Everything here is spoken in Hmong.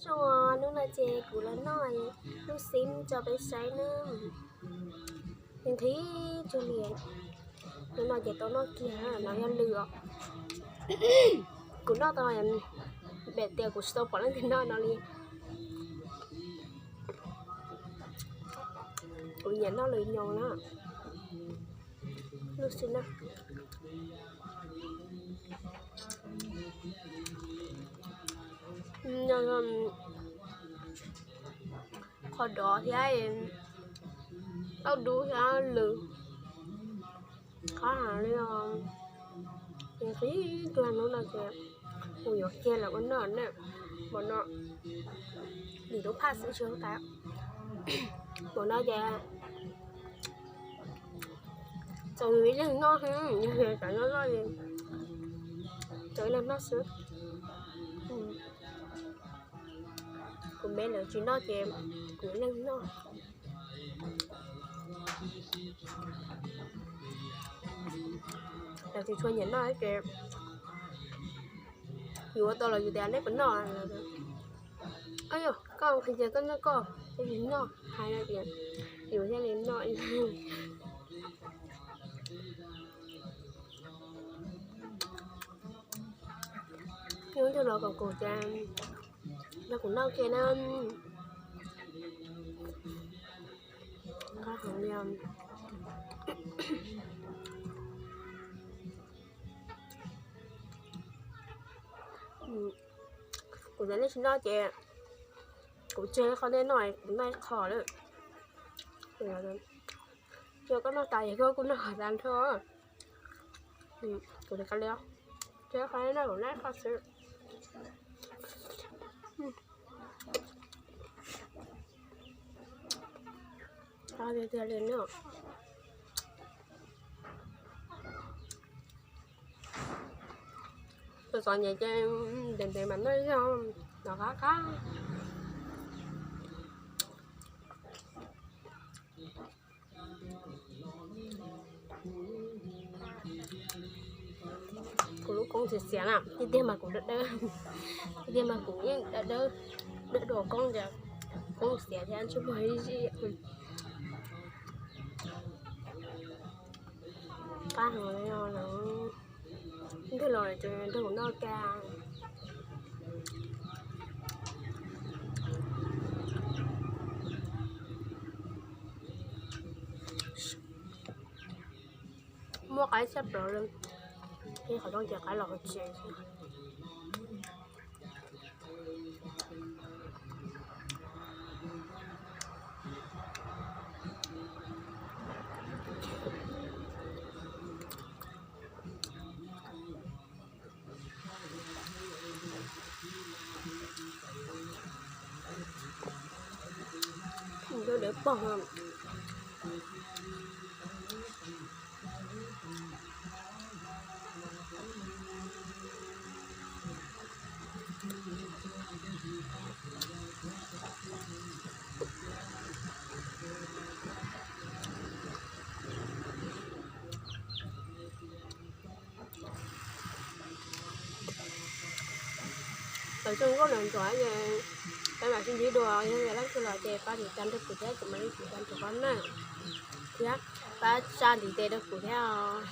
Zoo, hnub no ces kuv los noj lub xib tso peb saib na. Nqhis cuag li. Hnub no ces tau noj kiag, no yog lwm os. Kuv noj tau, vim tias kuv tsis tau pom leej twg noj no li. Kuv nyiam noj lwm nyoos na. Lub xib na, qhov dov thiab tauj dub thiab lwm. Qhov heev li os. Nqhis cuag, hnub no ces kuv yuav kiag los ua noj na. Npaum no, dim lub phaj xwb tsis ua cas. Npaum no ces txaus ib leeg noj, yog cov noj loj li, txaus ib leeg noj xwb. Kuv me lawv tsis noj ces kuv ib leeg noj. Lawv tsis tshua nyiam noj ces yus ua tau los yus tias nej puas noj. Yog koj qhia tias koj noj koj, koj tsis noj hais no ces yus thiaj li noj. Hnub twg los kom kuv ces nrog kuv noj ke na. Nqhis heev li. Kuv cov nej tsis noj ces kuv tseg qhov nej noj, kuv noj ib qho lawm. Yog koj noj tas ces koj kuj noj tas nrho. Kuv li, tseg qhov nej noj, kuv noj ib qho xwb. Tiag tiag li no. Tus txom nyem ces ntev ntev mas noj ib zaug no qab qab. Kuv lub koob xiav xiav na, tiag tiag mas kuv dawb dawb, tiag tiag mas kuv yeej dawb dawb, dawb dua koob ces koob xiav thiab ntsej muag zij zij. Qab heev li os. Ntuj los ces nrog kuv noj kiag. Muaj qaib tshaj plaws li. Qhov rooj ces qaib los hauv tsev. Nkauj dawb paug. Thaum zoo nkauj los ntxuav ces peb mam sib ntsib dua, yog leej twg los ces pab tiv tam nrog kuv thiab, kuv mam li tiv tam nrog koj na. Thiab pab tsa ntiv tes rau kuv thiab os.